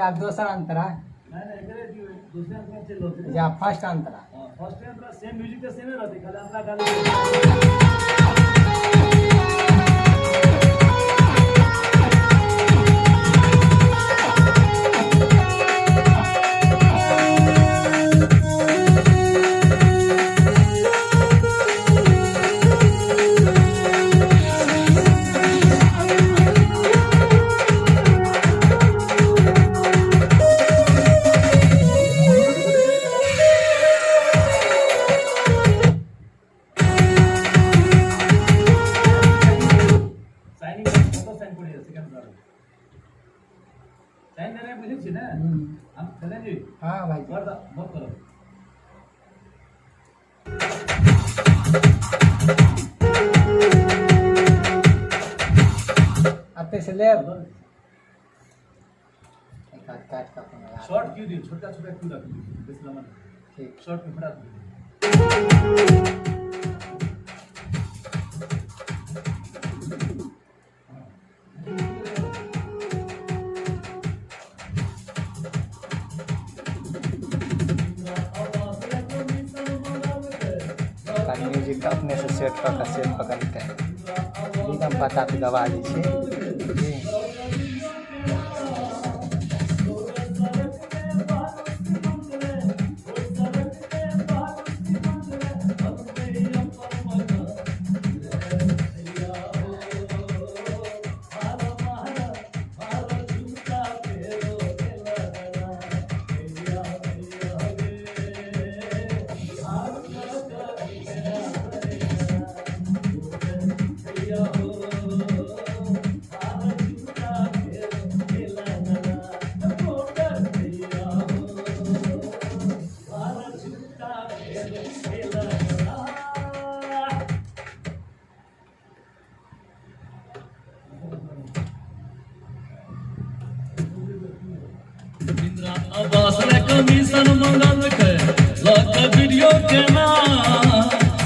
फेर आब दोसर अंतरा। नहि नहि, एकरे दियौ, दोसरे अंतरा चलि रहल छै। जा फर्स्ट अंतरा। हँ, फर्स्ट अंतरा सेम, म्यूजिक तऽ सेमे रहतै, खाली अंतरा गाली। साइनिंग कतऽ साइन पड़ैए? सेकंड फ्लोर साइन देनाइ बुझै छियै ने? हम चलें जी। हाँ भाई। कर दऽ, बंद करो। एते से लेब, एक हाथ काटि कऽ अपन लगा। शॉर्ट क्यू दियौ, छोटका छोटका क्यू राखू, बेसी लम्बा नहि। ठीक। शॉर्ट में फटा दियौ। म्यूजिक अपने से सेट कऽ कऽ सेट पकड़तै। एकदम पता पे दबा दै छै जी। आवास कमीशन मंगलकै लऽ वीडियो केना।